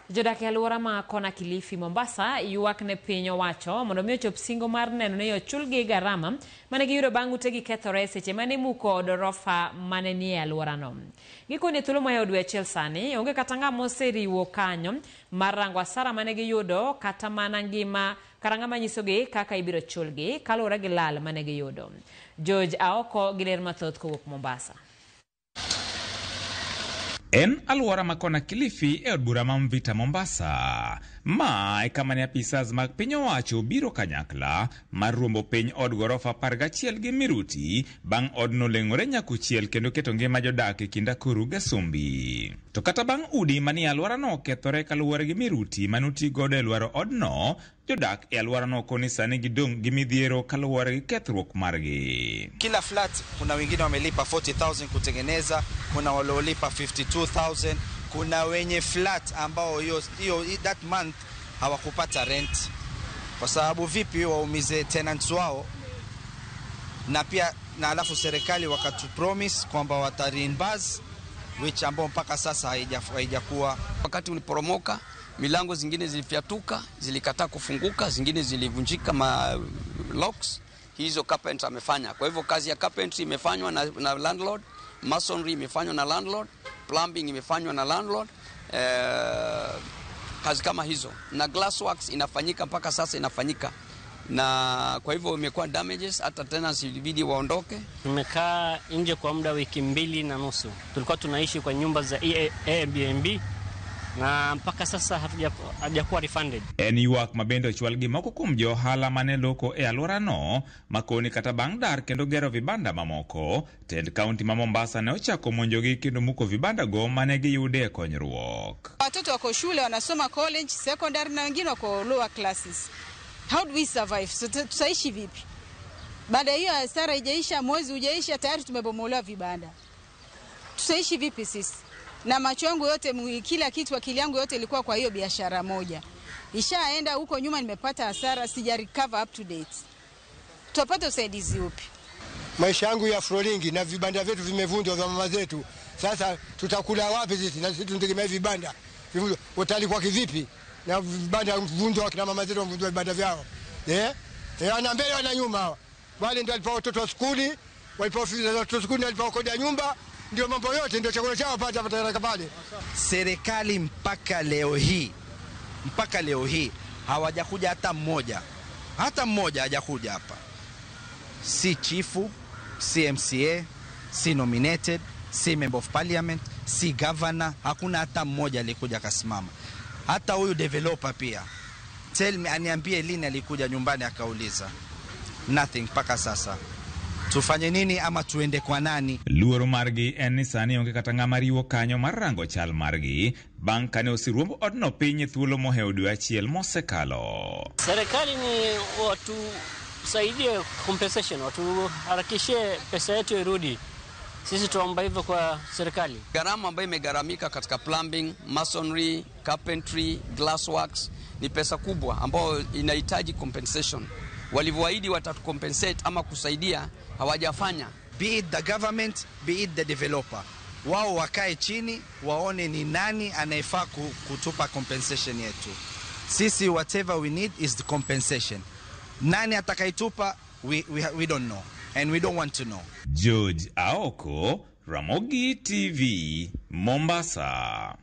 Jodak e alwora ma kona Kilifi, Mombasa ywak ne piny owacho mondo mi ochop singo mar neno ni ochulgi garama mane giyudo bang' utegi kethore seche mane imuko od orofa mane nie alworano. Gikone thuolo mohewo dwe achiel sani, onge kata ng'ama oseriwo kanyo mar rango asara mane giyudo kata mana ngima kara ng'ama nyisogi kaka ibiro chulgi kaluwore gi lal mane giyudo. George Aoko gi ler mathoth kowuok Mombasa. En alwora ma kona Kilifi e od bura ma Mvita Mombasa. Ma e kama ne apisas mag piny owacho biro kanyakla mar ruombo piny od gorofa 11 gi miruti bang' odno leng'ore nyakuchiel kendo keto ngima jodak e kind akuru gi asumbi. To kata bang' udi manie alworano kethore kaluwore gi miruti mane oti godo e lwaro odno, Jodak e alworano koni sani gidong' gi midhiero kaluwore gi kethruok margi. Kila flat kuna wengine wamelipa 40,000 kutengeneza, kuna waliolipa 52,000, kuna wenye flat ambao hiyo hiyo that month hawakupata rent. Kwa sababu vipi waumize tenants wao, na pia na alafu serikali wakatu promise kwamba wata reimburse which ambao mpaka sasa haijakuwa. Wakati uliporomoka milango zingine zilifyatuka, zilikataa kufunguka, zingine zilivunjika ma locks. Hizo carpenter amefanya. Kwa hivyo kazi ya carpentry imefanywa na landlord, masonry imefanywa na landlord, plumbing imefanywa na landlord, kazi kama hizo, na glassworks inafanyika mpaka sasa inafanyika, na kwa hivyo imekuwa damages, hata tenants ilibidi waondoke. Tumekaa nje kwa muda wiki 2.5. Tulikuwa tunaishi kwa nyumba za Airbnb na mpaka sasa hajakuwa refunded. En ywak ma bende ochwal gi moko kuom jo ohala mane loko e alworano makoni kata bang' dar kendo gero vibanda mamoko, tend kaunti ma Mombasa ne ochako monjogi kendo muko vibanda go mane giyude konyruok. Watoto wako shule wanasoma college, secondary na wengine wako lower classes. How do we survive? So, tutaishi vipi? Baada hiyo hasara haijaisha, mwezi hujaisha, tayari tumebomolewa vibanda. Tutaishi vipi sisi? Na macho yangu yote, kila kitu, akili yangu yote ilikuwa kwa hiyo biashara moja. Ishaenda huko nyuma, nimepata hasara, sija recover up to date. Tutapata usaidizi upi? Maisha yangu ya floringi na vibanda vyetu vimevunjwa vya mama zetu. Sasa tutakula wapi sisi? Na sisi tunategemea vibanda. Watalikuwa kivipi? Na vibanda vunjwa kina mama zetu wamevunjwa vibanda vyao. Ana mbele ana nyuma hawa. Wale ndio walipa watoto wa skuli, walipa ofisi za watoto skuli, walipa kodi ya nyumba, ndio mambo yote, ndio chakula chao pata pata pale. Serikali mpaka leo hii hawajakuja hata mmoja. Hata mmoja hajakuja hapa. Si chifu, si MCA, si nominated, si member of parliament, si governor, hakuna hata mmoja alikuja akasimama. Hata huyu developer pia. Tell me, aniambie lini alikuja nyumbani akauliza. Nothing mpaka sasa. Tufanye nini ama tuende kwa nani? Luoro margi en ni sani onge kata ng'ama riwo kanyo mar rango chal margi bang' kane oseruomb odno piny e thuolo mohewo dwe achiel mosekalo. Serikali ni watusaidie compensation, watuharakishie pesa yetu irudi. Sisi tuomba hivyo kwa serikali. Gharama ambayo imegharamika katika plumbing, masonry, carpentry, glassworks ni pesa kubwa ambayo inahitaji compensation. Walivyoahidi watatucompensate ama kusaidia hawajafanya. Be it the government, be it the developer. Wao wakae chini waone ni nani anayefaa kutupa compensation yetu. Sisi whatever we need is the compensation. Nani atakayetupa we don't know and we don't want to know. George Aoko, Ramogi TV, Mombasa.